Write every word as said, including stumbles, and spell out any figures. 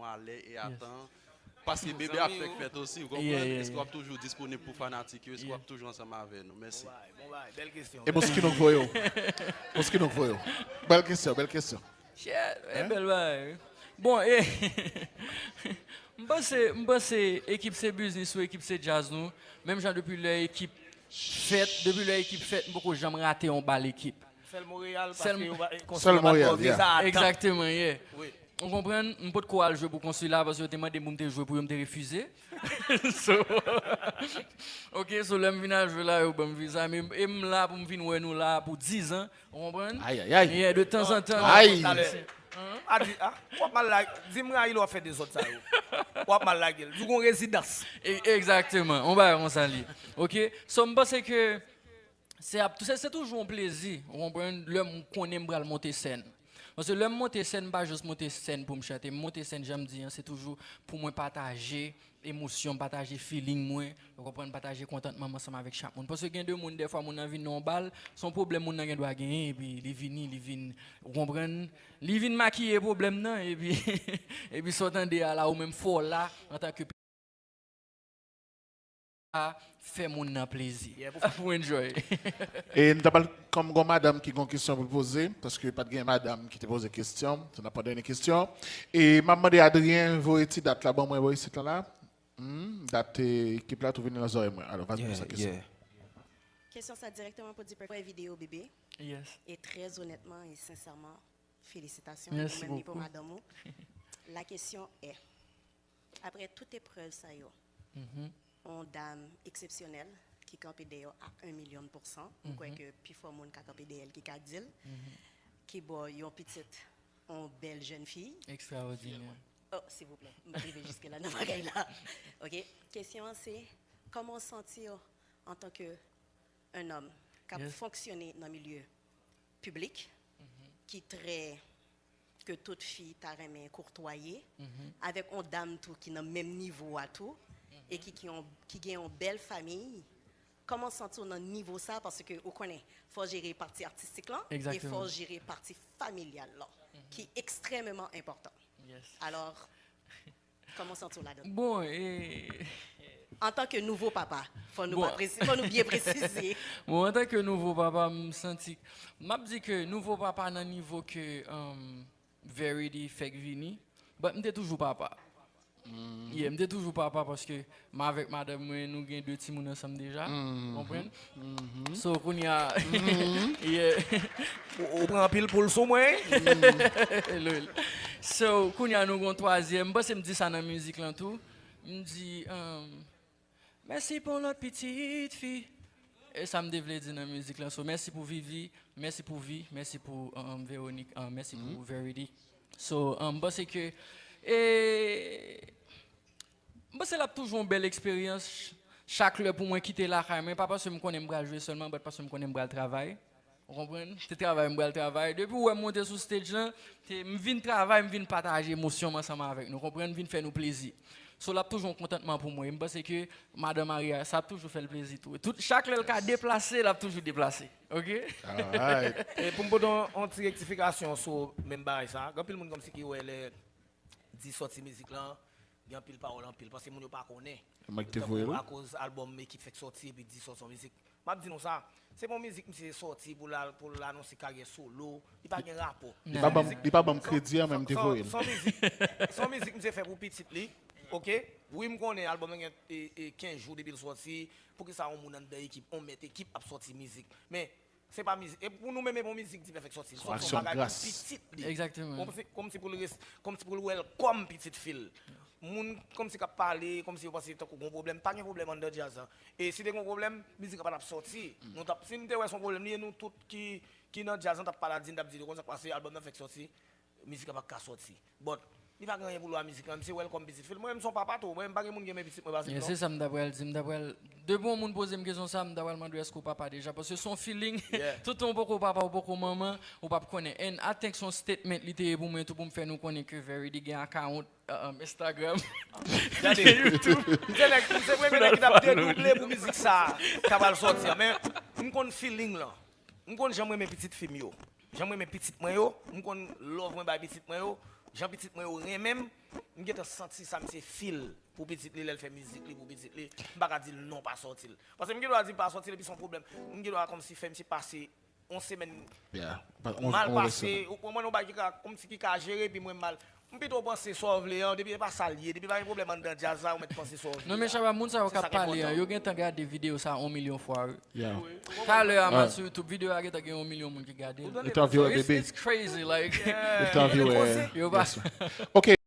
alè e a tan. Paske bebe ap fèk fèt osi, ou konprann? Èske w ap toujou disponib pou fanatik yo? Èske w ap toujou ansanm avè nou? Mèsi. Bon bagay, bon bagay, bèl kesyon. E Moschino k voye w. Moschino k voye w. Bèl kesyon, bèl kesyon. Shit, e bèl bagay, wi. Bon, e, m panse, m panse ekip se biznis ou, ekip se djaz nou. Menm jan depi lè ekip fèt, depi lè ekip fèt, m poko janm rate yon bal ekip. Sèl Monreyal, paske yo pa, e, konsa yo pa twò vye sa a tan. Egzakteman, yeah. Wi. Ou konprann? M potko al jwe pou Consuela paske yo te mande m pou m te jwe pou yo, m te refize. So, ok, so lè m vin al jwe la, yo ban m viza, men e m la pou m vin wè nou la pou diz an, ou konprann? Ayayay. Yeah, de tanzantan. Ay. A di, a, w ap mal lage, di m rayi lè w ap fè dezòd sa yo. W ap mal lage l. Di w gon rezidans. E, egzakteman, yon bagay konsa li. Ok, so m panse ke Se ap, se, se toujou yon plezi, ou konprann, lè m konnen m pral monte sèn. Paske lè m monte sèn, m pa jis monte sèn pou m chante. M monte sèn, jan m di an, se toujou pou mwen pataje emosyon, pataje feeling mwen, ou konprann, pataje kontantman m ansanm avèk chak moun. Paske gen de moun, dèfwa, moun nan vin nan yon bal, se yon pwoblèm moun nan gen dwa genyen, epi li vini, li vin, ou konprann, li vin makiye pwoblèm nan, epi, epi sa w tande a la, ou menm fò w la, antanke a fè moun nan plezi. Yeah, pou, pou enjoy. E nou ta pral, kòm gon madanm ki gon kesyon pou l poze, paske pa t gen madanm ki te poze kesyon, se n ap pran dènye kesyon. E m ap mande Adrien voye ti dat la ban mwen bò isit la la. Hmm, dat, eh, ekip la tou vini nan zòrèy mwen. Alò, vas-y pou sa kesyon. Kesyon sa dirèkteman pou Dipper. Wè videyo bebe. Yes. E trè onètman e sensèman, felisitasyon pou ou menm ni pou madanm ou. La question est, après toute épreuve sa yo, yon dam eksepsyonèl ki kanpe dèyè w a un million de pourcent, m kwè ke pi fò moun ka kanpe dèyè l ki ka di l, ki ba w yon pitit, yon bèl jèn fi. Ekstraòdinè. Oh, silvouplè, m pa rive jiske la nan bagay la. Ok, kesyon an se, kòman w santi w antanke un homme k ap fonksyone nan milye piblik, ki trè, ke tout fi ta renmen koutwaye, avèk yon dam tou ki nan menm nivo a tou, e ki, ki, yon, ki gen yon bèl fanmi. Kòman w santi w nan nivo sa? Paske ou konnen, fò w jere pati atistik lan, e fò w jere pati familyal lan, ki ekstrèmeman enpòtan. Alò, kòman w santi w ladan l? Bon, e... Antanke nouvo papa, fò nou pa presi-, fò nou byen presize. Bon, antanke nouvo papa, m santi, m ap di ke nouvo papa nan nivo ke, um, Verity fèk vini, but m te toujou papa. Yeah, m te toujou papa paske m avèk madanm mwen, nou gen de timoun ansanm deja, konprann? So, kounye a, yeah. Ou, ou pran anpil poul sou mwen? Lil. So, kounye a nou gon twazyèm. M panse m di sa nan mizik lan tou. M di, um, mèsi pou lòt pitit fi. E sa m te vle di nan mizik lan. So, mèsi pou Vivi, mèsi pou Vi, mèsi pou, um, Véronique, um, mèsi pou Verity. So, um, m panse ke, e, m panse l ap toujou yon bèl eksperyans ch-, chak lè pou mwen kite lakay mwen, pa paske m konnen m pral jwe sèlman, but paske m konnen m pral travay. Ou konprann? Se travay m pral travay. Depi w wè m monte sou stage lan, se, m vin travay, m vin pataje emosyon m ansanm avèk nou, konprann? Vin fè nou plezi. So, l ap toujou yon kontantman pou mwen. E m panse ke madan Maria, sa ap toujou fè l plezi tou. E tout, chak lè l ka deplase, l ap toujou deplase. Ok? Alright. E pou m pote yon, yon ti rektifikasyon sou menm bagay sa, gen anpil moun kòmsi ki wè lè di sòti mizik lan, gen anpil pawòl anpil, paske moun yo pa konnen. Mwen ki te voye l. Tankou akoz albòm Ekip fèk sòti epi di sòti yon mizik. M ap di nou sa, se pa yon mizik misye sòti pou l al, pou l anonse karyè solo, li pa gen rapò. Li pa ban m, li pa ban m kredi an, men m te voye l. Se yon mizik, se yon mizik misye fè pou pitit li, ok? Wi, m konnen albòm nan gen, e, e, kenz jou depi l sòti, poukisa yon moun anndan Ekip, yon mèt Ekip ap sòti mizik? Men, se pa mizik. E pou nou menm, e pa yon mizik Dipper fèk sòti. L sòti yon bagay pou pitit li. Egzakteman. Kòmsi, kòmsi pou l res-, kòmsi pou l wè l kòm pitit fi l. Moun kòmsi k ap pale, kòmsi yo panse tankou gon pwoblèm. Pa gen pwoblèm anndan djaz lan. E si te gon pwoblèm, mizik lan pa t ap sòti. Nou t ap, si m te wè se yon pwoblèm li ye, nou tout ki, ki nan djaz lan t ap pale a di n, t ap di yo konn sa k pase, albòm nan fèk sòti, mizik lan pa t ka sòti. But, li pa gen anyen pou l wè a mizik lan, misye wè l kòm pitit fi l. Mwen menm se yon papa tou, mwen menm pa gen moun ki renmen pitit mwen pase m non. Se sa m ta pral di, m ta pral, depi yon moun poze m kesyon sa, m ta pral mande w èske w papa deja, paske se yon feeling. Tout tan w poko papa, w poko manman, ou p ap konnen. And I think se yon statement li te ye pou mwen tou, pou m fè nou konnen ke Verity gen account, um, Instagram, gen YouTube. M se nèg, m se premye nèg ki t ap dedouble pou mizik sa a, k ap al sòti an. Men, m konn feeling lan. M konn jan m renmen pitit fi m yo. Jan m renmen pitit mwen yo, m konn love mwen bay pitit mwen yo. Jan pitit mwen yo renmen m, m gentan santi sa misye feel pou pitit li, lè l fè mizik li pou pitit li. M pa ka di l non, pa sòti l. Paske m gen dwa di l pa sòti l epi se yon pwoblèm. M gen dwa kòmsi fè misye pase yon semèn mal pase, ou konprann, yon bagay ki ka, kòmsi ki ka jere, epi mwen mal. M pito panse sa w vle an, depi e pa sa l ye, depi pa gen pwoblèm anndan djaz la, ou mèt panse sa w vle. Non, men Shabba, moun sa yo k ap pale an, yo gentan gade videyo sa yon milyon fwa, wi. Talè a, m al sou YouTube, videyo a gentan gen yon milyon moun ki gade l. Yo t anvi wè bebe. It's crazy, like. Yo t anvi wè. Yo pa. Ok.